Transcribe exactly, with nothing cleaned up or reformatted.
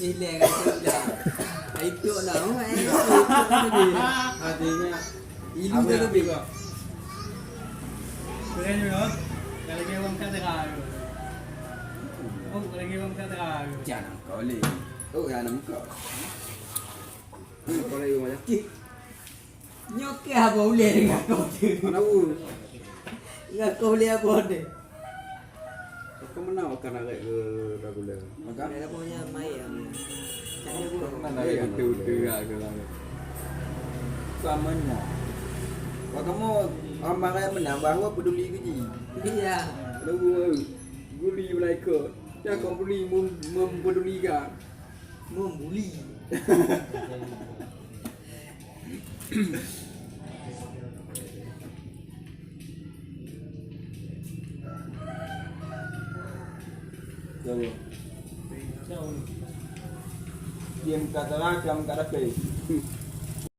Eh, leh kata udah. Itu lah, oh, eh, itu tadi. Artinya, ilu apa tu yang tadi. Boleh dulu. Kalau lagi orang kat tengah tu. Oh, kalau lagi orang kat tengah tu. Jangan kau leh. Oh, ya, nak buka. Kau lagi orang lelaki. Nyoe keuh haba ulèe deungon kau tu. Anak u. Deungon kau ulèe haba deh. Kau menang akan arek ke Dracula? Maka? Ada punya main. Mana ada betul-betul ke lah. Samanya. Wah, kamu orang marah menang bahawa peduli ke ji? Iya. Lagu guli mereka. Ya, kau peduli mem- mempedulikan. Membuli. Siapa? Dia minta salah, kamu tak dapat.